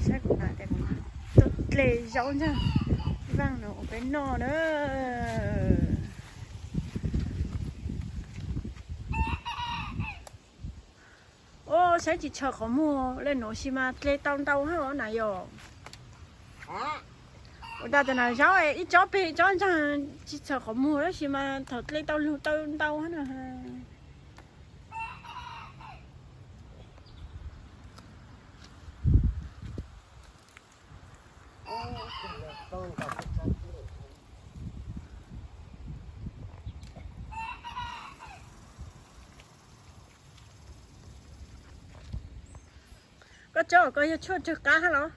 Saib kuv na, tuaj dle zaub ntag, vaaj no ua peb noj na. Saib tsis tshaws qhov muag le nuav, sis mas dle tau ntau hab na yog. Ua tas na zaub ib tsob peg ib tsob ntsaag, tsis tshaws qhov muag tab sis mas thaum dle tau lug tau ntau hab na. Koj tsob ko yog tshuaj tsawg qab hab los?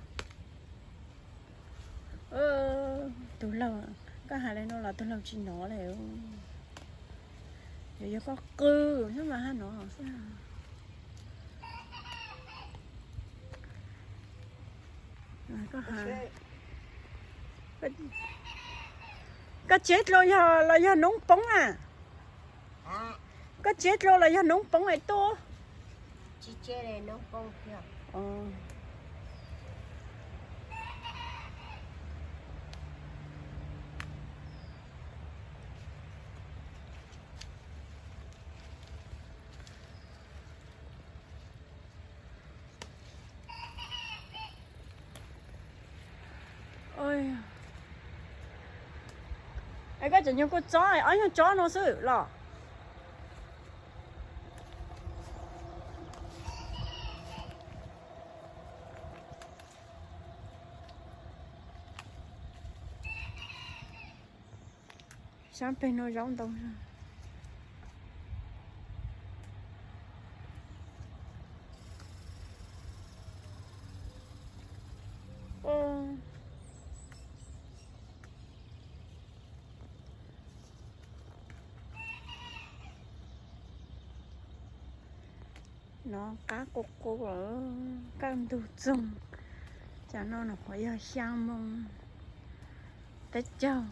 Tug laug, koj has le nuav los tug laug tsis nov le. Yog, yog koj qw xwb mas hab nov xwb. Koj tseb dlua los yog noob poob na? Koj tseb dlua los yog noob poob es tuaj? Es koj tseem nyuag kuj tsob, ob nyuag tsob no xwb los? Sab peg no zaub ntau. No qab qus qus lawm, kaj ntug txoog. Tsam no nws qhuav yog xyaa moos peb caug.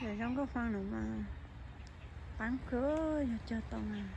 Yog zoo nkauj faa no mas, paab kawg yog cog tau mas.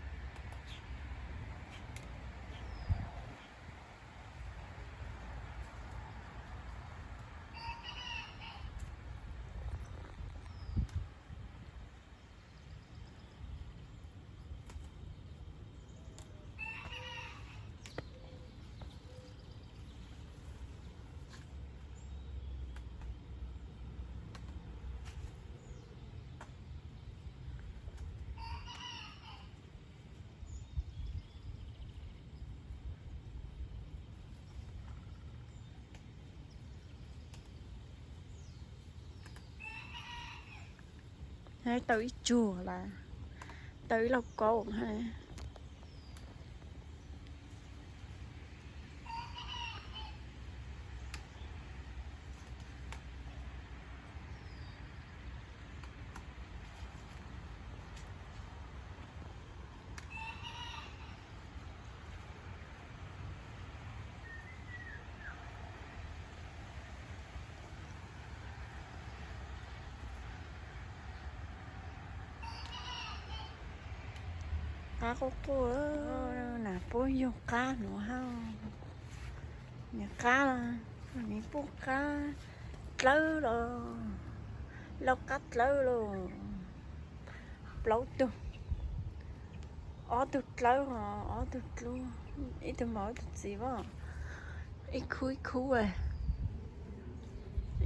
Tau ib tsuag lawm, tau ib lauj kaub. Qab quj quj, nam puab yug qab nuav hab. Niag qab, niag puj qab dlawb los, lauj qab dlawb los, plaub tug, ob tug dlawb, ob tug dlub, ib tug maum ib tug txiv as, ib khub ib khub,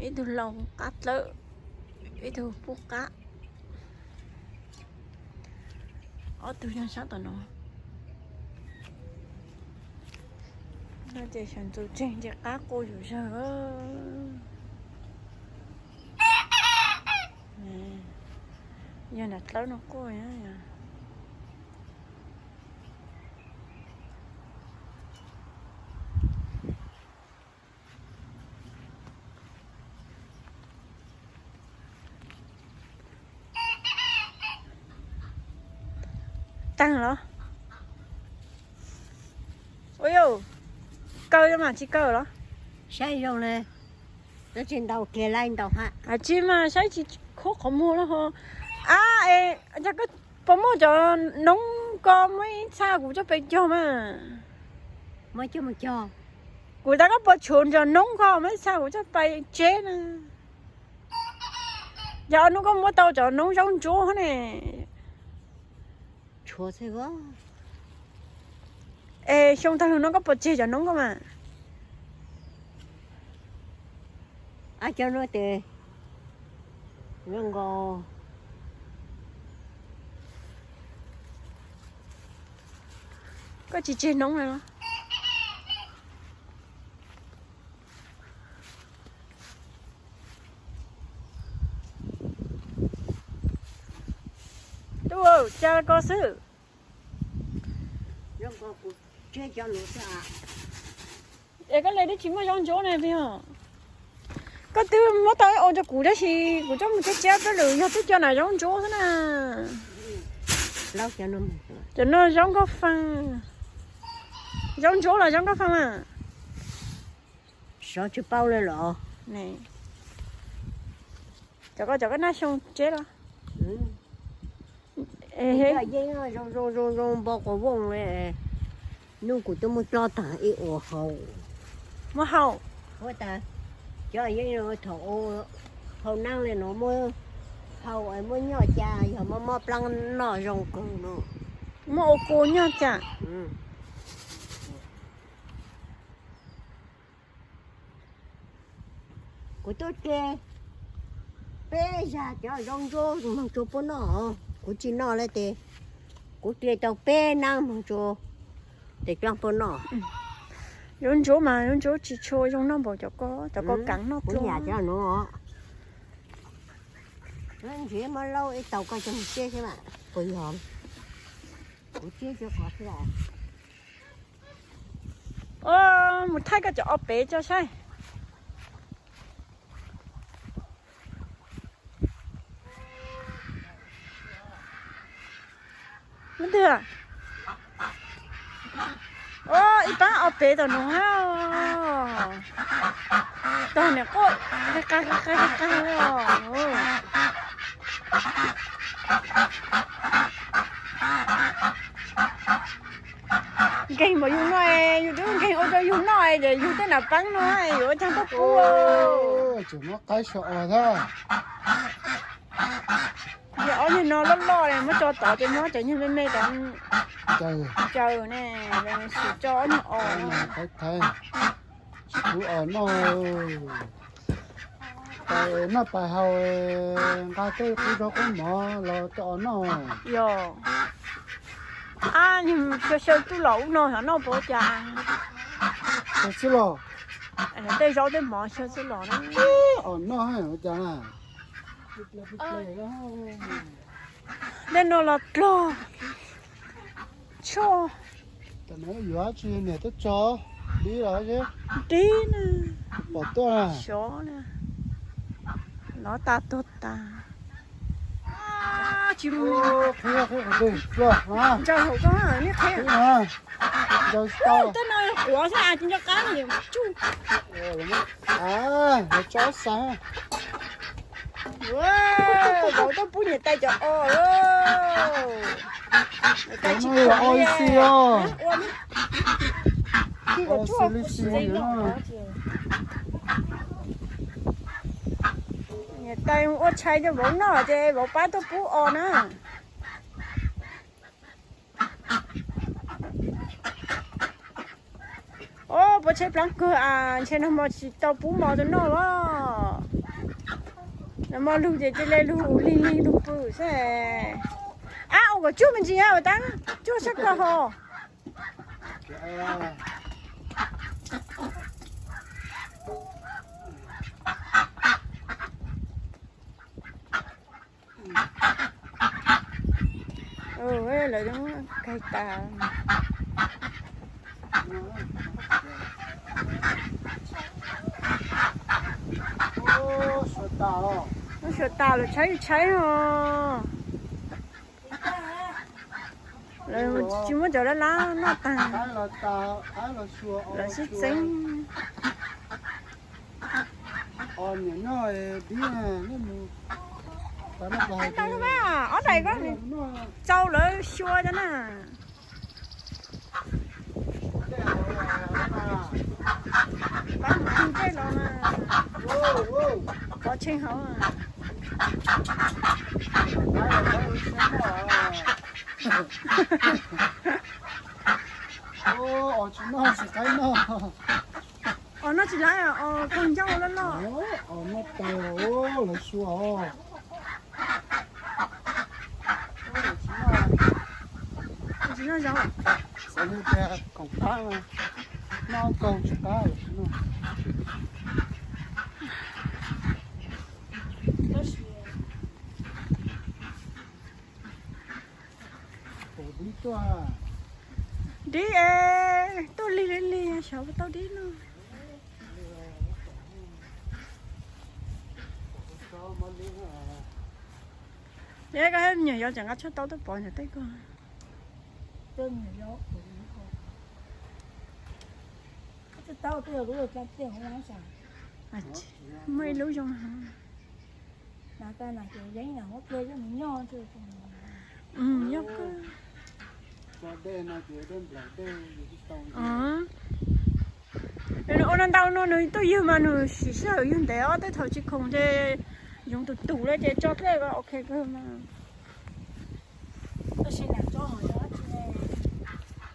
ib tug laug qab dlawb, ib tug puj qab. Ob tug yog sab tom no. No ces xyov ntxuv tseeg ces qab quj zom zawg. Yog nam dlawb no quj. Taag los? Ua yau, kaw mas tsis kaw los? Saib zoo le. Tsis ntaus kiag li, ntaus ha. Tsis mas saib tsis khub qhov muag los ho. A, es yog koj puas muaj cov noob ko muaj ib txha kuv coj pais cog mas. Muab coj mus cog. Kuv tas koj puas tshuav cov noob ko muaj ib txha kuv coj pais tseb na. Yog ob hnub koj muab tau cov noob zaub ntsuab ne. Tshuav xwb. Es xyoo tag lug no koj puas tseg cov noob ko mas? Ab, cov no tes zoo nkaus. Koj tsis tseg noob li los? Tub, cas ko xwb. Es koj le twb tsis muaj zaub ntsuab ne, pig os. Koj twb muab tau ib ua rau kuv tab sis kuv coj mus tseb tseb peb lwm, yog twb cov nam zaub ntsuab xwb na. Cov no zaub nkauj faa. Zaub ntsuab los zaub nkauj faa mas. Sov tsis paub li los. Cov ko cov koj naj xyoo tseb los? Cov yeeb zoo zoo zoo zoo npo quas vooj li. Hnub kuv twb muab coj tag ib ua hau. Muab hau. Huab tas, cov yeeb thaum hau neeb li no muab hau muab nyoj cas yog muab mob plaab noj zoo kawg no. Muab ua kua nyoj cas. Kuv tuaj hle peb zag cov zaub ntsuab moog tsua puab noj. Kuv tsis noj li tes kuv hle tau peb nab moog tsua tes coj puab noj. Zaub ntsuab mas zaub ntsuab tsis tshua zoo noj npaum cov ko, cov ko kaav noj. Kuv nyam cov no. Ntshe muab laub ib tau koj coj mus tseb thiab mas puas yog? Kuv tseb cov ko xwb. Mus thaij koj cov o pem tso saib. Ib paab o pem tom nuav, tog niam quaj qaj qaj qaj qaj os. Nkeeg npaum yug no, yug twb nkeeg ua rau yug noj es yug tej nam paab no yuav ua caag tuaj pub. Tseem muab qaib sau os thiab. Yog ob nyuag no loj loj muab tso tod ces muab cov nyuag me me tod caws ne, xum tso ob nyuag os no. Tsis pub os noj. Pais noj pais haus, nqa tej qub zaub qub mov los coj os noj. Yog, ab, xyaw xyaw txuj lom ub no xyov noj puas ua cas. Xyaw txuj lom. Tej zaub tej mov xyaw txuj lom na. Os noj ua cas na. Tej no los dlog tshoj. Yuav tsis niam tuaj tso dib los dib na. Pom tuaj xyov na. Lov tas tuag tas. Tsis mus. Ntsaws hauv ko, nej qheb. Tej no quav xwb, tsis nco qab tsuj. Tso xav. Vauv tuaj pub niam tais cov os. Niam tais tsis pub os. Niam tais ua tshais rau vauv noj ces vauv pab tuaj pub os na. Os, puas tshaib plab kawg as, ntshe nag hmo tsis tau pub mov rau noj los. Nag hmo lug ces cia li lug lig lig lug pw xwb. Ab, ua kom tsuag me ntsis, ua tab tsuag sab ko ho. Lawv kag tas. Lub suav tas lawm, tshaib tshaib os. Lawv tsis muab cov lab lab noj tag, lawv sib txeeb. Niam noj dib, ob daim ko tsau lawv xyua cov na. Pab mus txog dej los mas, pov tseg hauv. Os, tsis noj tsis laib, os, kawg ncauj loj loj. Os, noj taws, lawv xyua os. Tsis noj zaub. Xav li tias koom qab, noj kaug tsis qab lawm no. Dib es tuaj lig li lig, xyov puas tau dib no. Koj nyuam yaus tseem nqa tshuaj taub tuaj pov ntawm tej ko. Muaj ib lub zoo. Yog ua no ntau no nws tuaj ywg mas nws siv sij hawm ywg ntev os, tej thaum tsis khoom ces yoov tus tus li ces tso dlej ko ok kawg mas.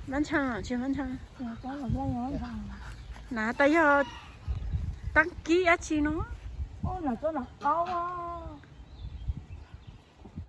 Mab ntshai tsis mab ntshai. Na tas yog tab kib dab tsi no.